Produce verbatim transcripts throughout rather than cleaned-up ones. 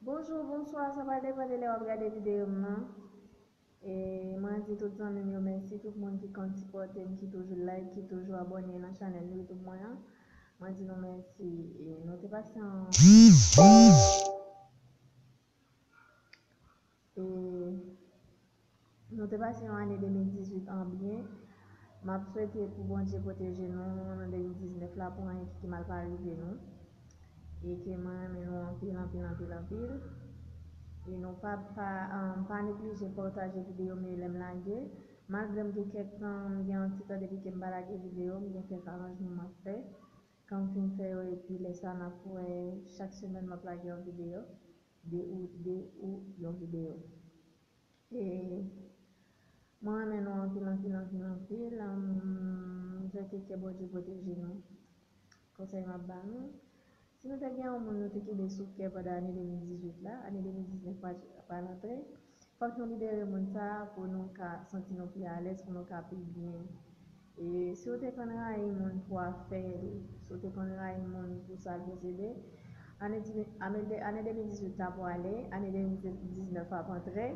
Bonjou, bonswa, sa va depann de lè w ap gade videyo m nan. E mwen di tout zanmi m yo mèsi, tout moun ki konn sipòte m, ki toujou like, ki toujou abòne nan chanèl YouTube mwen an. Mwen di nou mèsi. E nou te pase an E nou te pase yon ane de mil dizuit an byen. M ap swete pou Bondye pwoteje nou nan de mil diznèf la, pou anyen ki mal pa rive nou. E ke mwen renmen nou anpil, anpil, anpil, anpil. E nou pa, pa, um, pa neglije pataje videyo m yo lè m lage. Malgre m gen kèk tan, m gen yon ti tan depi ke m pa lage videyo, m gen kèk aranjman m ap fè. Kan m fin fè yo, epi lè sa n ap wè, chak semèn m ap lage yon videyo. De ou, de ou yon videyo. E mwen renmen nou anpil, anpil, anpil, anpil. M swete ke Bondye pwoteje nou. Konsèy m ap ba nou, si nou te gen yon moun nou te kenbe sou kè pandan ane de mil dizuit la, ane de mil diznèf pa, pa rantre, fòk nou libere moun sa a pou nou ka santi nou pi alèz, pou nou ka pi byen. E si w te konn rayi moun pou afè l, si w te konn rayi moun pou sa l posede, ane di, ane de, ane de mil dizuit la pwale, ane de mil diznèf ap antre,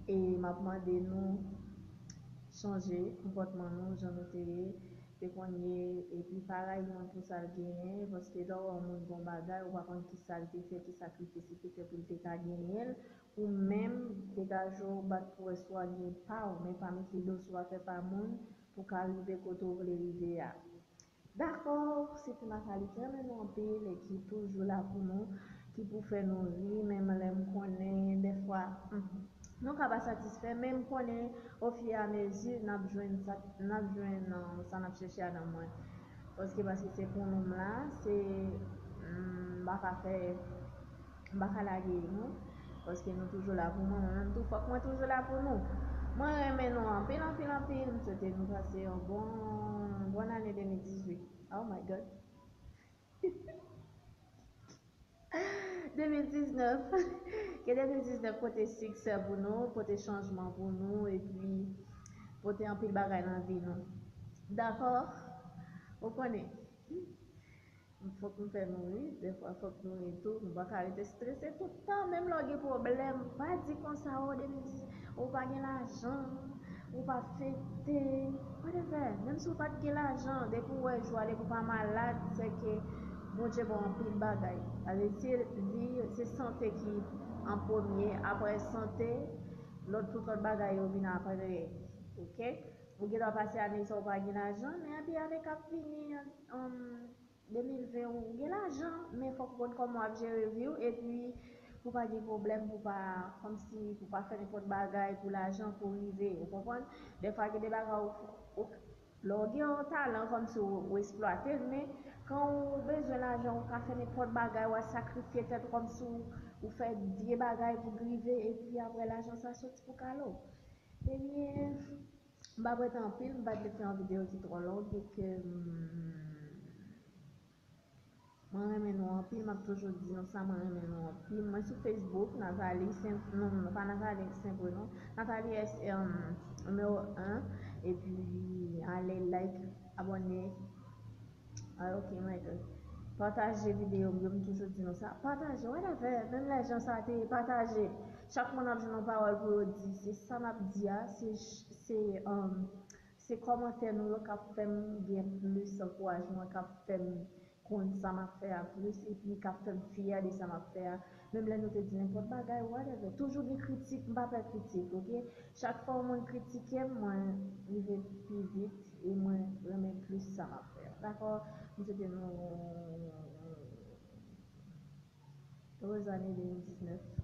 e m ap mande nou chanje konpòtman nou, jan nou te ye, te konn ye, epi pa rayi moun pou sa l genyen, paske lè w wè yon moun gen yon bagay, ou pa konn ki sa l te fè, ki sakrifis li te fè pou l te ka genyen l, ou menm, degaje w, bat pou wè si w a gen pa w, men pa met li dosou afè pa moun pou ka rive kote w vle rive a. Dakò, se pou Nathalie ki renmen nou anpil e ki toujou la pou nou, ki pou fè nou ri, menm lè m konnen dèfwa, hmm, nou ka pa satisfè, men m konnen ofiramezi n ap jwenn sa, n ap jwenn, uh, sa n ap chèche a nan mwen. Paske, paske se pou nou m la, se, hmm, m pa ka fè, m pa ka lage nou, paske nou toujou la pou mwen, mwen menm tou, fòk mwen toujou la pou nou. Mwen renmen nou anpil, anpil, anpil. M swete nou pase yon bon, bon ane de mil dizuit. Oh my God. De mil diznèf. Ke de mil diznèf pote siksè pou nou, pote chanjman pou nou, epi pote anpil bagay nan vi nou. Dakò? Ou konnen. Fòk nou fè nou ri, dèfwa fòk nou ri tou. Nou pa ka rete strese tout tan, menm lè w gen pwoblèm, pa di konsa, o, de mil diznèf, ou pa gen lajan, ou pa fete, whatever. Menm si w pa t gen lajan, depi w wè jou a, depi w pa malad, se ke Bondye ba w anpil bagay. Sa vle di, se sante ki an premye, apre sante, lòt, tout lòt bagay yo vin apre. Oke? Ou gen dwa pase ane sa w pa gen lajan, men epi ane k ap vini an, an de mil ven, ou gen lajan, men fòk ou konn kòman w ap jere vi w, epi pou pa gen pwoblèm, pou pa, kòmsi, pou pa fè nenpòt bagay pou lajan, pou rive, ou konprann? Dèfwa, gen de bagay ou, ou, lè w gen yon talan, kòmsi ou, ou eksplwate l, men kan ou bezwen lajan, ou ka fè nenpòt bagay, w a sakrifye tèt ou, kòmsi ou, ou fè vye bagay pou rive, epi apre lajan sa soti pou kale w. Ebyen, m pa prete anpil, m pa t vle fè yon videyo ki twò long, e ke, mm, mwen renmen nou anpil, m ap toujou di nou sa, mwen renmen nou anpil. Mwen sou Facebook, Nathalie Saint, non, non, pa Nathalie Saint Preux, non. Nathalie S M nimewo en, epi ale like, abòne. Ah, ok, my God. Pataje videyo m yo, m toujou di nou sa. Pataje, whatever. Menm lè jan sa te ye, pataje. Chak moun ap jwenn yon pawòl pou yo di. Se sa m ap di a, se, se, um, se kòmantè nou yo k ap fè m gen plis ankourajman, k ap fè m konn sa m ap fè a plis, epi k ap fè m fyè de sa m ap fè a. Menm lè nou te di nenpòt bagay, whatever. Toujou gen kritik, m pa pè kritik, oke? Chak fwa yon moun kritike m, mwen rive pi vit e mwen renmen plis sa m ap fè a. Dakò? M swete nou erez ane de mil diznèf.